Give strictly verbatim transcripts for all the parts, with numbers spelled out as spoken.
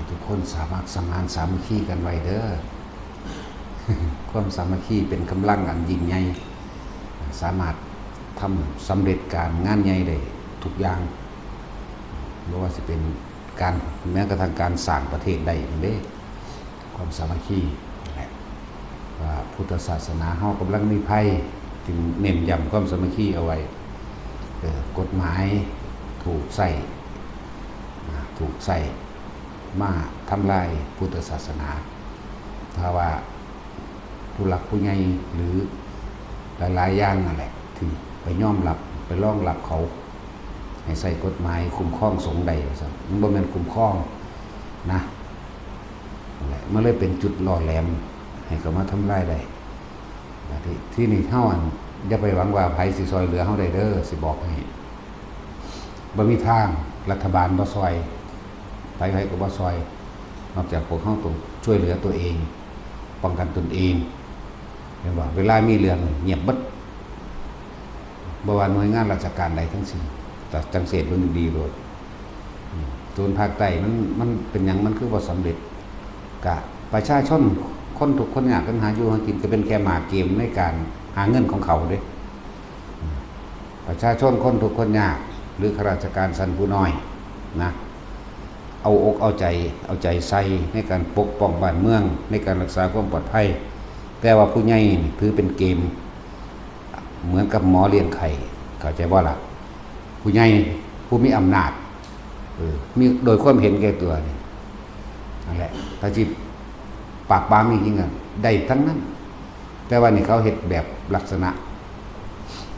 ทุกคนสามัคสมานสามัคคีกันไว้เด้อ ความสามัคคีเป็นกำลังอันยิ่งใหญ่ สามารถทำสำเร็จการงานใหญ่ได้ทุกอย่าง บ่ว่าสิเป็นการแม้กระทั่งการสร้างประเทศได้นั่นเด้ ความสามัคคีนั่นแหละ ว่าพุทธศาสนาเฮากำลังมีภัย จึงเน้นย้ำความสามัคคีเอาไว้ เอ่อกฎหมายถูกใช้ อ่าถูกใช้มาทำลายพุทธศาสนา ถ้าว่าผู้หลักผู้ใหญ่หรือหลายๆอย่างนั่นแหละที่ไปยอมรับไปรองรับเขา ให้ใช้กฎหมายคุ้มครองสงฆ์ได้ว่าซั่นมันบ่แม่นคุ้มครองนะนั่นแหละมันเลยเป็นจุดหล่อแหลมให้เขามาทำลายได้นะที่ที่นี่เฮาอันอย่าไปหวังว่าไผสิซอยเหลือเฮาได้เด้อสิบอกให้ บ่มีทางรัฐบาลบ่ซอยไผไผก็บ่ซอย นอกจากพวกเฮาต้องช่วยเหลือตัวเอง ป้องกันตนเองเห็นบ่เวลามีเรื่องเงียบเบิดบ่ว่าหน่วยงานราชการใดทั้งสิ้นแต่จังเสพเบิ่งดีๆโลดอืมส่วนภาคใต้มันมันเป็นหยังมันคือบ่สำเร็จกะประชาชนคนทุกข์คนยากกันหาอยู่หากินก็เป็นแค่หมากเกมในการหาเงินของเขาเด้ ประชาชนคนทุกข์คนยากหรือข้าราชการชั้นผู้น้อยนะเอาอกเอาใจเอาใจใส่ในการปกป้องบ้านเมืองในการรักษาความปลอดภัย แต่ว่าผู้ใหญ่นี่ถือเป็นเกม เหมือนกับหมอเลี้ยงไข้เข้าใจบ่ล่ะผู้ใหญ่ผู้มีอำนาจเออมีโดยความเห็นแก่ตัวนี่นั่นแหละถ้าจิตปากปามจริงๆอะได้ทั้งนั้น แต่ว่านี่เขาเฮ็ดแบบลักษณะ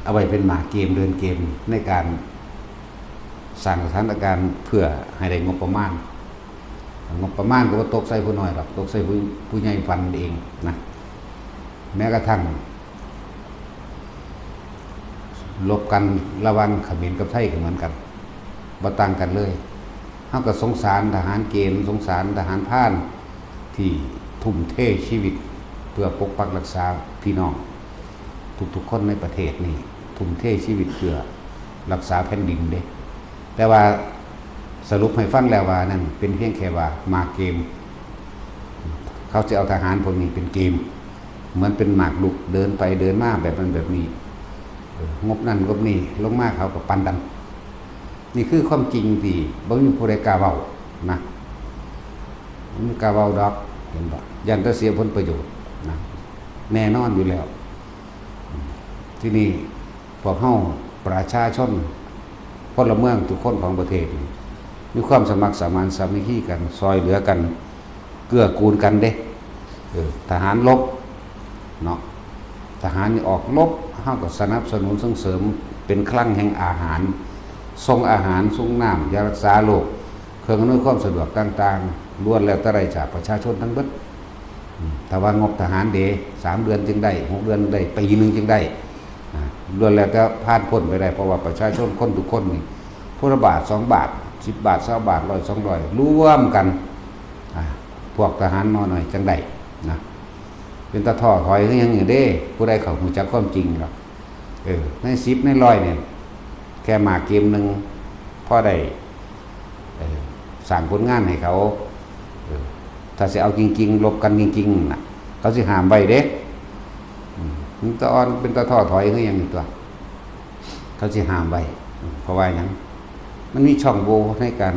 เอาไว้เป็นหมากเกมเดินเกมในการสร้างสถานการณ์เพื่อให้ได้งบประมาณ งบประมาณก็บ่ตกใส่ผู้น้อยดอกตกใส่ผู้ผู้ใหญ่ฟันเองนะแม้กระทั่งลบกันระหว่างเขมรกับไทยก็เหมือนกันบ่ต่างกันเลยเฮาก็สงสารทหารเกณฑ์สงสารทหารพรานที่ทุ่มเทชีวิตเพื่อปกปักรักษาพี่น้อง ทุกๆคนในประเทศนี่ทุ่มเทชีวิตเพื่อรักษาแผ่นดินเด้แต่ว่าสรุปให้ฟังแล้วว่านั่นเป็นเพียงแค่ว่าหมากเกม เขาจะเอาทหารพวกนี้เป็นเกม เหมือนเป็นหมากรุกเดินไปเดินมาแบบนั้นแบบนี้เอองบนั่นงบนี่ลงมาเขาก็ปันดัน นี่คือความจริงที่บ่มีผู้ใดกล้าเว้านะบ่มีกล้าเว้าดอกเห็นบ่ย่านแต่เสียผลประโยชน์นะแน่นอนอยู่แล้ว ที่นี่พวกเฮาประชาชนพลเมืองทุกคนของประเทศนี่มีความสมัครสมานสามัคคีกันซอยเหลือกันเกื้อกูลกันเด้เออทหารรบเนาะทหารนี่ออกรบเฮาก็สนับสนุนส่งเสริมเป็นคลังแห่งอาหารส่งอาหารส่งน้ำยารักษาโรคเครื่องอำนวยความสะดวกต่างๆล้วนแล้วแต่ได้จากประชาชนทั้งเบิด อืมถ้าว่างบทหารเดสามเดือนจึงได้หกเดือนได้ปีหนึ่งจึงได้อ่าล้วนแล้วแต่ผ่านพ้นไปได้เพราะว่าประชาชนคนทุกคนนี่ผู้ละบาทสองบาทสิบบาทซาวบาทร้อยสองร้อยรวมกันอ่าพวกทหารน้อยๆจังได้นะเป็นตาท้อถอยคือหยังอยู่เด้ผู้ใดเขาฮู้จักความจริงหรอกเออในสิบในร้อยเนี่ยแค่หมากเกมหนึ่งพอได้ เออสร้างผลงานให้เขาเออถ้าสิเอาจริงๆลบกันจริงๆน่ะเขาสิห้ามไว้เด้อืมมันตะอ่อนเป็นตะท้อถอยคือหยังนี่ตัวเขาสิห้ามไว้อืมเพราะว่าหยังมันมีช่องโหว่ในการ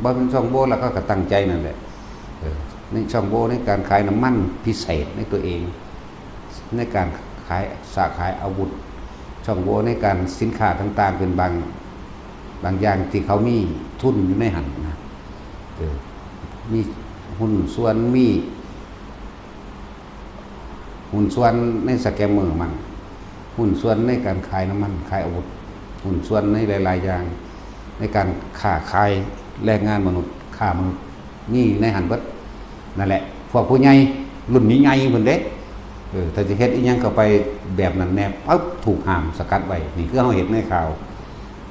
บ่เป็นช่องโหว่แล้วเขาก็ตั้งใจนั่นแหละเออในช่องโหว่ในการขายน้ำมันพิเศษในตัวเอง ในการขายสาขายอาวุธช่องโหว่ในการสินค้าต่างๆเป็นบางบางอย่างที่เขามีทุนอยู่ในหันนะเออมีหุ้นส่วนมีหุ้นส่วนในสแกมเมอร์มันหุ้นส่วนในการขายน้ำมันขายอาวุธหุ้นส่วนในหลายๆอย่างในการค้าขายแรงงานมนุษย์ค้ามนุษย์มีในหันเบิด นั่นแหละพวกผู้ใหญ่รุ่นใหญ่ๆเพิ่นเด้เออถ้าสิเฮ็ดอีหยังเข้าไปแบบนั้นแน่ปั๊บถูกห้ามสกัดไว้นี่คือเฮาเห็นในข่าว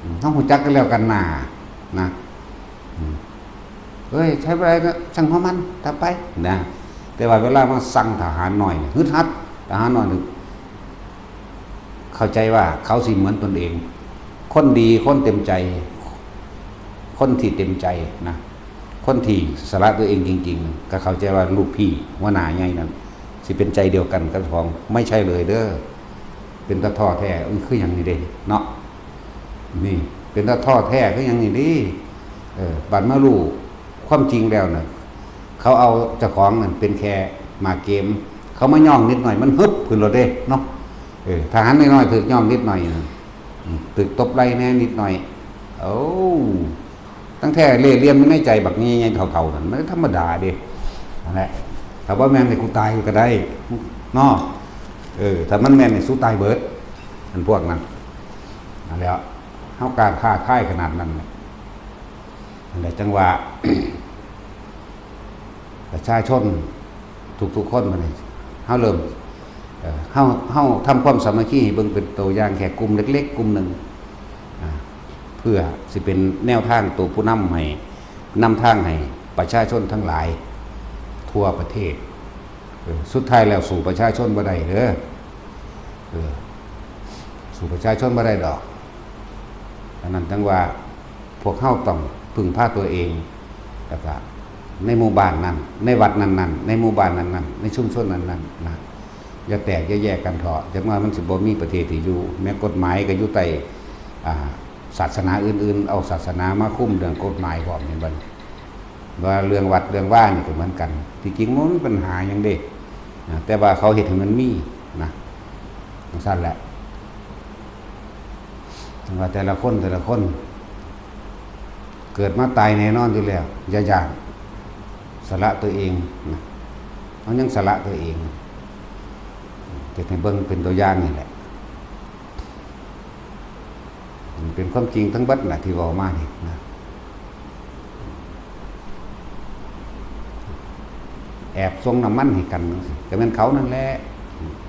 อืมเฮาฮู้จักกันแล้วกันหน้านะอืมเอ้ยใช้บ่ได้ก็ช่างหัวมันทำไปนะแต่ว่าเวลามาสั่งทหารน้อยนี่ฮึดฮัดทหารน้อยนี่เข้าใจว่าเขาสิเหมือนตนเอง คนดีคนเต็มใจ คนที่เต็มใจนะ คนที่สละตัวเองจริงๆ ก็เข้าใจว่าลูกพี่หัวหน้าใหญ่นั่นสิเป็นใจเดียวกันกับของ ไม่ใช่เลยเด้อ เป็นตาท้อแท้ เอ้ย คืออย่างนี้เด้เนาะ นี่เป็นตาท้อแท้ คืออย่างนี้เด้ เออ บัดมารู้ความจริงแล้วน่ะ เขาเอาเจ้าของนั่นเป็นแค่หมากเกม เขามาย่องนิดหน่อย มันฮึบขึ้นแล้วเด้เนาะ เออ ทหารน้อยๆ ถืกย่องนิดหน่อยน่ะ อืม ถืกตบไหล่แน่นิดหน่อย โอ้ ตั้งแต่เล่ห์เหลี่ยมอยู่ในใจบักใหญ่ๆ เฒ่าๆ นั่น มันธรรมดาเด้ นั่นแหละ ถ้าบ่แม่นนี่กูตายก็ได้ เนาะ เออ ถ้ามันแม่นนี่สู้ตายเบิด อันพวกนั้น นั่นแหละ เฮากล้าท้าทายขนาดนั้นน่ะ นั่นแหละ จังว่า ประชาชนทุกๆ คนบัดนี้ เฮาเริ่ม เอ่อ เฮา เฮาทำความสามัคคีให้เบิ่งเป็นตัวอย่างแค่กลุ่มเล็กๆ กลุ่มหนึ่ง อ่า เพื่อสิเป็นแนวทางตัวผู้นำให้ นำทางให้ประชาชนทั้งหลายทั่วประเทศ เออ สุดท้ายแล้วสู้ประชาชนบ่ได้เด้อ เออ สู้ประชาชนบ่ได้ดอก อันนั้นจังว่าพวกเฮาต้องพึ่งพาตัวเอง แล้วก็ในหมู่บ้านนั้น ในวัดนั้นๆ ในหมู่บ้านนั้นๆ ในชุมชนนั้นๆ นะ อย่าแตกอย่าแยกกันเถาะ จักหน่อยมันสิบ่มีประเทศที่อยู่ แม้กฎหมายก็อยู่ใต้ อ่า ศาสนาอื่นๆ เอาศาสนามาคุมเรื่องกฎหมายพร้อม เห็นบ่ ว่าเรื่องวัดเรื่องวานี่ก็เหมือนกัน ที่จริงมันบ่มีปัญหาหยังเด้ นะ แต่ว่าเขาเฮ็ดให้มันมี นะ จังซั่นแหละ จังว่าแต่ละคนแต่ละคน เกิดมาตายแน่นอนอยู่แล้ว อย่าย้าน สละตัวเอง นะ เฮายังสละตัวเอง เฮ็ดให้เบิ่งเป็นตัวอย่างนี่แหละ มันเป็นความจริงทั้งเบิดน่ะที่เว้ามานี่นะ แอบส่งน้ำมันให้กันจังซี้ ก็แม่นเขานั่นแหละ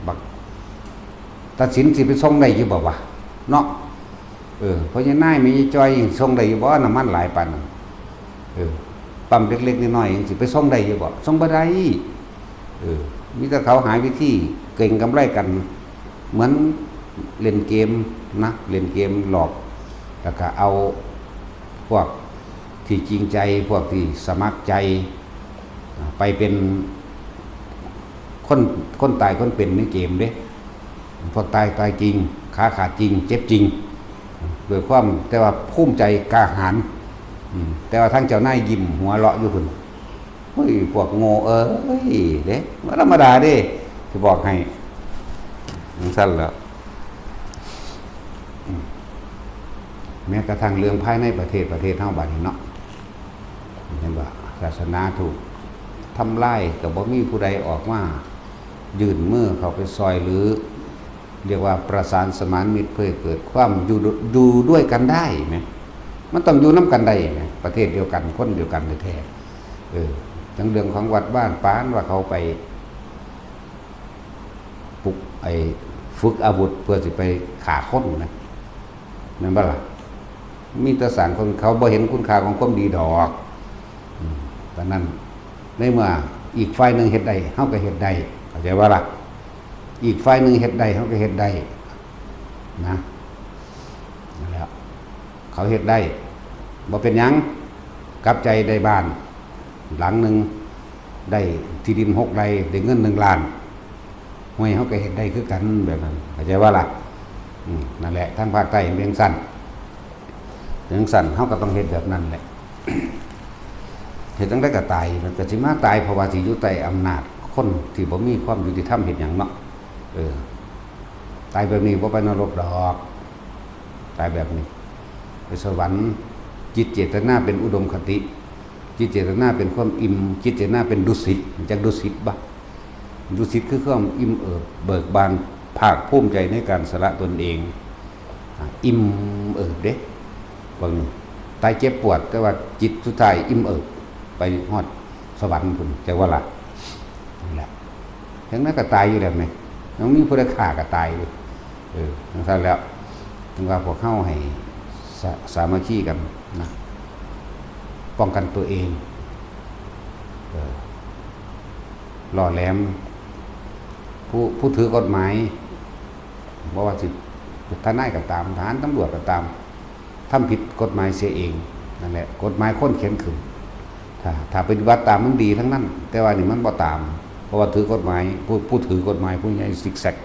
บักตัดสินสิไปส่งได้อยู่บ่วะ เนาะ เออ พ่อใหญ่นายแม่ใหญ่จอยส่งได้อยู่บ่ น้ำมันหลายปานนั้น เออ ปั๊มเล็กๆ น้อยๆ จังซี้ ไปส่งได้อยู่บ่ ส่งบ่ได้ เออ มีแต่เขาหาวิธีเก็งกำไรกัน เหมือนเล่นเกมนะ เล่นเกมหลอก แล้วก็เอาพวกที่จริงใจ พวกที่สมัครใจ อ่า ไปเป็นคน คนตายคนเป็นในเกมเด้ พวกตาย ตายจริง ขาขาดจริง เจ็บจริง ด้วยความ แต่ว่าภูมิใจกล้าหาญ อืม แต่ว่าทางเจ้านายยิ้มหัวเราะอยู่พุ้น เฮ้ย พวกโง่เอ้ย เด้ บ่ธรรมดาเด้ สิบอกให้ จังซั่นล่ะ อืม แม้กระทั่งเรื่องภายในประเทศ ประเทศเฮาบัดนี้เนาะ เห็นบ่ ศาสนาถูกทำลาย ก็บ่มีผู้ใดออกมายื่นมือเข้าไปซ่อย หรือเรียกว่าประสานสมานมิตร เพื่อให้เกิดความอยู่ อยู่ด้วยกันได้แหม มันต้องอยู่นำกันได้แหม ประเทศเดียวกัน คนเดียวกันแท้ๆ เออ ทั้งเรื่องของวัดวา ปานว่าเขาไปปลุก ไอ้ ฝึกอาวุธเพื่อสิไปฆ่าคนนะ แม่นบ่ล่ะ มีแต่สร้างคน เขาบ่เห็นคุณค่าของความดีดอก อืม ตอนนั้น ในเมื่ออีกฝ่ายหนึ่งเฮ็ดได้ เฮาก็เฮ็ดได้ เข้าใจบ่ล่ะ อีกฝ่ายหนึ่งเฮ็ดได้ เฮาก็เฮ็ดได้ นะ นั่นแหละ เขาเฮ็ดได้ บ่เป็นหยัง กลับใจได้บ้านหลังหนึ่ง ได้ที่ดินหกไร่ ได้เงินหนึ่งล้าน ห้วย เฮาก็เฮ็ดได้คือกันแบบนั้น เข้าใจบ่ล่ะ อืม นั่นแหละ ทางภาคใต้เป็นจั่งซั้น เป็นจั่งซั้น เฮาก็ต้องเฮ็ดแบบนั้นแหละ เฮ็ดจั่งใดก็ตาย มันก็สิมาตาย เพราะว่าสิอยู่ใต้อำนาจคนที่บ่มีความยุติธรรมเฮ็ดหยังเนาะ เออ ตายแบบนี้บ่ไปนรกดอก ตายแบบนี้ ไปสวรรค์ จิตเจตนาเป็นอุดมคติ จิตเจตนาเป็นความอิ่ม จิตเจตนาเป็นดุสิต จักดุสิตบ่ ดุสิตคือความอิ่มเอิบเบิกบาน ภาคภูมิใจในการสละตนเอง อ่ะ อิ่มเอิบเด้ เบิ่ง ตายเจ็บปวด แต่ว่าจิตสุดท้ายอิ่มเอิบ ไปฮอดสวรรค์พุ้น จักว่าล่ะ นั่นแหละ จั่งนั้นก็ตายอยู่แล้วแหม ยังมีผู้ใดฆ่าก็ตายอยู่ เออ จั่งซั้นแล้ว ถึงว่าพวกเฮาให้สา- สามัคคีกันนะ ป้องกันตัวเอง เออ หล่อแหลม ผู้- ผู้ถือกฎหมาย บ่ว่าสิทนายก็ตาม ทหาร ตำรวจก็ตาม ทำผิดกฎหมายเสียเอง นั่นแหละ กฎหมายคนเขียนขึ้น ถ้าถ้าปฏิบัติตามมันดีทั้งนั้น แต่ว่านี่มันบ่ตาม เพราะว่าถือกฎหมาย ผู้ผู้ถือกฎหมายผู้ใหญ่ซิกแซก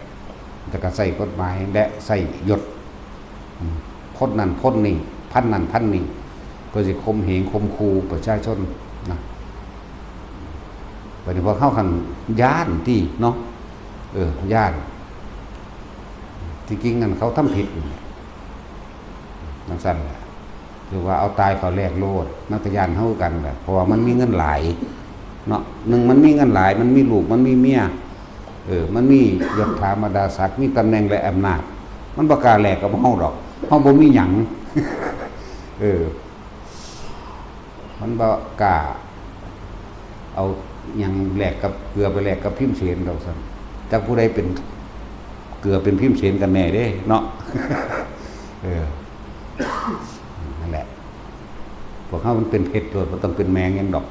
แต่ก็ใส่กฎหมายและใส่ยศ อืม คนนั้นคนนี้ พันนั้นพันนี้ เพื่อสิข่มเหงข่มขู่ประชาชนนะ บัดนี้พวกเฮาคันย้านติเนาะ เออ ย้าน ที่จริงนั่นเขาทำผิดนี่แหละ จั่งซั้นแหละ หรือว่าเอาตายเขาแลกโลด มันก็ย้านเฮาคือกันแหละ เพราะว่ามันมีเงินหลายเนาะ หนึ่งมันมีเงินหลาย มันมีลูก มันมีเมีย เออ มันมียศถาบรรดาศักดิ์ มีตำแหน่งและอำนาจ มันบ่กล้าแลกกับเฮาดอก เฮาบ่มีหยัง เออ มันบ่กล้าเอาหยังแลกกับเกลือไปแลกกับพิมเสนดอกซั้น จักผู้ใดเป็นเกลือเป็นพิมเสนกันแน่เด้เนาะ เออ นั่นแหละ พวกเฮามันเป็นเพชรโลด บ่ต้องเป็นแมงหยังดอก